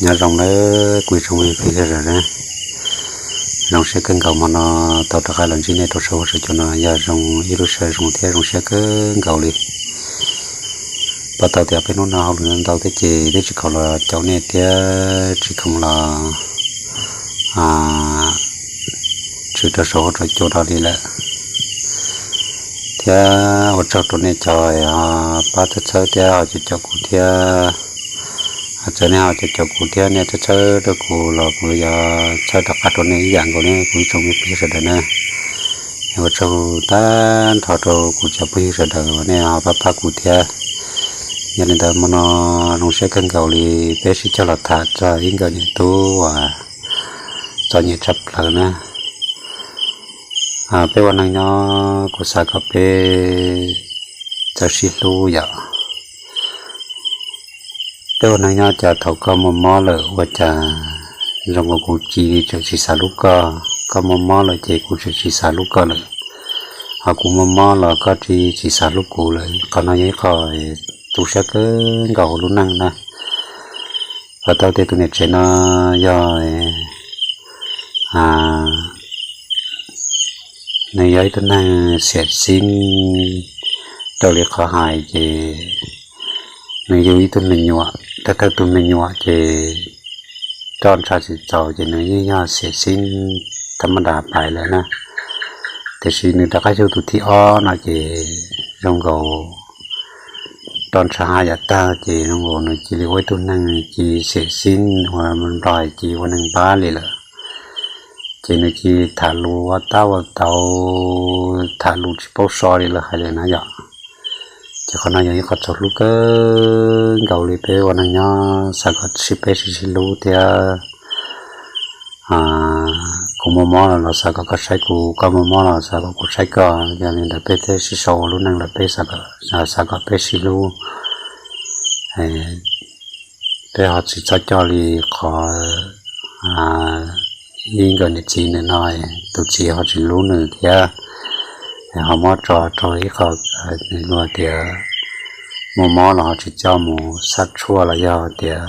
Nyob zoo nawb kuv ib tsoom phooj ywg sawv daws na. Zoo siab kawg nkaus hmo no tau rov qab los ntsib nej rau saum huab saum cua no, yog zoo ib lub sij hawm zoo thiab zoo siab kawg nkaus li. Pom tau tias peb hnub no hauj lwm ntau thiab ces twb tsis khoom los caum nej thiab tsis khoom los tshwm rau saum huab saum cua no li lawm. Thiab ua tsaug rau nej cov pab txhawb txhawb thiab ho caum caum kuv thiab. Txawm nej ho caum caum kuv thiab nej txhawb txhawb rau kuv los kuv yuav txhawb rov qab rau nej ib yam nkaus li kuv ib tsoom phooj ywg sawv daws na. Ua tsaug tag nrho rau kuv cov phooj ywg sawv daws uas nej ho pab pab kuv thiab. Yog li ntawd hmo no zoo siab kawg nkaus li peb sib cog los tham txog ib nkawm niam tub uas txom nyem tshaj plaws na. Peb ua neeg nyob kuv xav kom peb txawj sib hlub yom. Peb ua neeg nyob cas thaum koj muaj mob lawm ua cas zoo nkaus kuv cia li tseem tsis xav hlub koj, koj muaj mob lawm ces kuv tseem tsis xav hlub koj lawm, ho kuv muaj mob los koj cia li tsis xav hlub kuv lawm. Qhov no yog ib qho tu siab kawg nkaus hauv lub neej na. Pom tau tias tus niam tsev no yog nws yog ib tug neeg xiam xib, raws li qhov hais ces nws yug ib tug me nyuam, thawj thawj tus me nyuam ces roj ntsha tsis txaus ces nws yeej yog xiam xib thaj mab das pais lawm na. Tiam sis nws rov qab yug tus thib ob no ces zoo nkaus roj ntsha haj yam tag ces zoo nkaus nws cia li ua ib tug neeg cia li xiam xib ua nplog cia li ua neeg npab li lawm. Ces nws cia li tham lus ua tab ua tau, tham lus tsis paub so li lawv hais li na yom. Ces qhov no yog ib qho txaus hlub kawg nkaus li peb ua neeg nyob xav kom sib peb sib sib hlub thiab. Kuv muaj mob los xav kom koj saib kuv, koj muaj mob los xav kom kuv saib koj, yog li ntawd peb thiaj sib sau ua lub neej lawm peb xav kom peb sib hlub. Peb ho tsis txhob coj li qhov ib nkawm niam txiv ntawm no, tus txiv ho tsis hlub nws thiab, ho muab tso rau ib qho luag tias muaj mob los ho tsis coj mus xab tshuaj los yog tias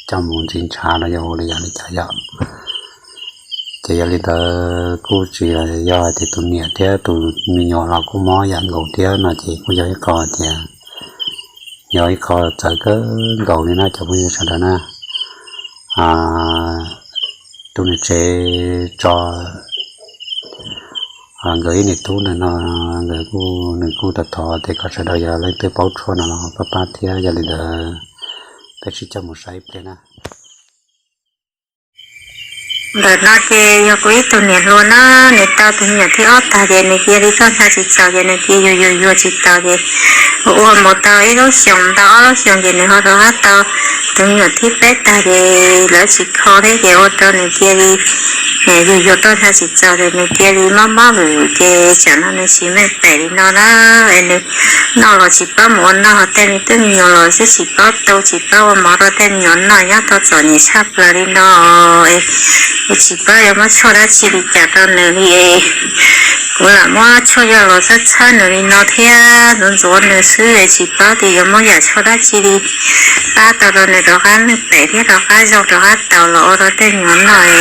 coj mus ntxiv ntshav los yog ua li yam li cas yom. Ces yog li ntawd kuj tsis yog tias tus niam thiab tus me nyuam los kuj mob yam nkaus thiab no ces kuj yog ib qho tias yog ib qho txawv kawg nkaus li na cov phooj ywg sawv daws na. Tus niam tsev tso nkawd ib niam tub ntawm no, nkawd kuj, nws kuj thov thov tias kom sawv daws yog leej twg paub tshuaj no los pab pab thiab. Yog li ntawd peb sib coj mus saib ib pliag na. Ntawm no ces yog kuv ib tug niam hluas na, nws tau tus me nyuam thib ob tag ces nws cia li roj ntsha tsis txaus ces nws cia li yuag yuag yuag tsis tau ces ua mus tau ib lub xyoos ntau ob lub xyoos ces nws ho rov qab tau tus me nyuam thib peb tag ces lawv tsis kho thiab ces ua rau nws cia li yuag yuag roj ntsha tsis txaus ces nws cia li mob mob vwm vwm ces tsam no nws tsis meej pem li no na. Es nws noj los tsis paub mus ua noj, ho tej me tub me nyuam los xwb tsis paub tu tsis paub ua mov rau tej me nyuam noj, nyob tau txom nyem tshaj plaws li no. Es tsis paub yuav muab tshuaj dab tsi li cas rau nws li. Kuv lam muab tshuaj yog los txhawb txhawb nws li no thiab ntxuav ntxuav nws xwb es tsis paub tias yuav muab yam tshuaj dab tsi li pab tau rau nws rov qab meej pem thiab rov qab zoo rov qab taus los ua rau tej me nyuam noj.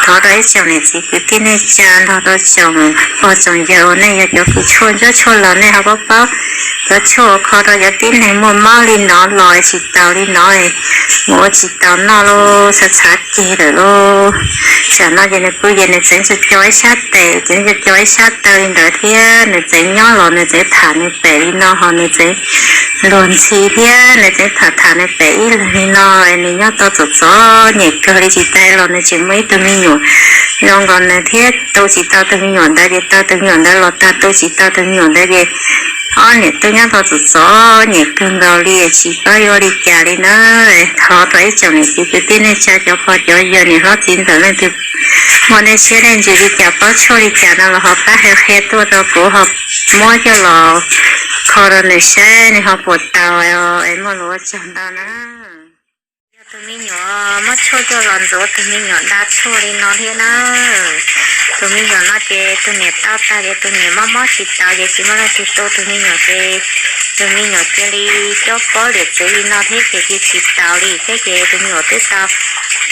Thov rau ib tsoom niam txiv kwv tij neej tsa nrog rau tsoom pog tsoom yawg uas nej yog cov kws tshuaj ntsuab tshuaj laus nej ho paub paub cov tshuaj uas kho rau cov tib neeg muaj mob li no los tsis taus li no, mus ua tsis taus noj los xav txhav ceg lawm lauj. Tsam no ces nws pw ces nws tseem co co ib sab tes, tseem co co ib sab taw li ntawd thiab nws tseem nyob los nws tseem tham nws pem li no ho nws tseem luag ntxhi thiab nws tseem tham tham nws pem ib leeg li no. Nws nyob tau txom txom nyem kawg li, tsis tas los nws tseem muaj ib tug me nyuam zoo nkaus nws thiab, tu tsis tau tus me nyuam ntawd ces tau tus me nyuam ntawd los tag, tu tsis tau tus me nyuam ntawd ces ob niam tub nyob tau txom txom nyem kawg nkaus li, tsis paub yuav ua li cas li na. Thov rau ib tsoom niam txiv kwv tij neej tsa cov pog cov yawg niam hlob txiv ntxawm leej twg muaj nej siab nej ntsws li cas paub tshuaj li cas no los ho pab qhia qhia tuaj rau kuv ho muab coj los kho rau nws saib nws ho puas tau es muaj lus ua tsaug ntau na. Yog tus Me nyuam muab tshuaj coj los ntxuav tus me nyuam da tshuaj li no thiab na. Tus me nyuam no ces tus niam tau tag ces tus niam mob mob tsis tau ces tsis muaj leej twg tu tus me nyuam ces tus me nyuam cia li cob pob liam txwv li no thiab ces cia tsis tau li thiab ces tus me nyuam twb tau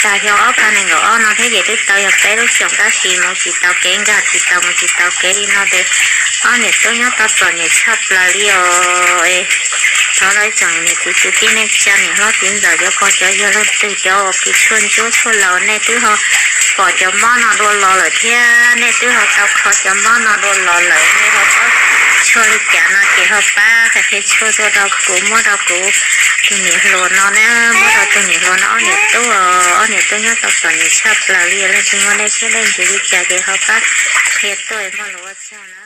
tag xyoo ob phav nees nkaum ob no thiab ces twb tau yog peb lub xyoos tab sis mus tsis tau kev nkag tsis tau mus tsis tau kev li no ces ob niam tub nyob tau txom nyem tshaj plaws li os. Thov lawv tsoom niam txiv kwv tij neej tsa niam hlob txiv ntxawm cov pog cov yawg leej twg cov uas kws tshuaj ntsuab tshuaj laus nej twb ho pom cov mob no dua los lawm thiab nej twb ho tau kho cov mob no dua los lawm nej ho paub tshuaj li cas no ces ho pab qhia qhia tshuaj tuaj rau kuv muab rau kuv tus niam hluas no na, muab rau tus niam hluas no ob niam tub, ob niam tub nyob tau txom nyem tshaj plaws li os. Leej twg muaj dej siab dej ntsws li cas ces ho pab qhia tuaj muaj lus ua tsaug na.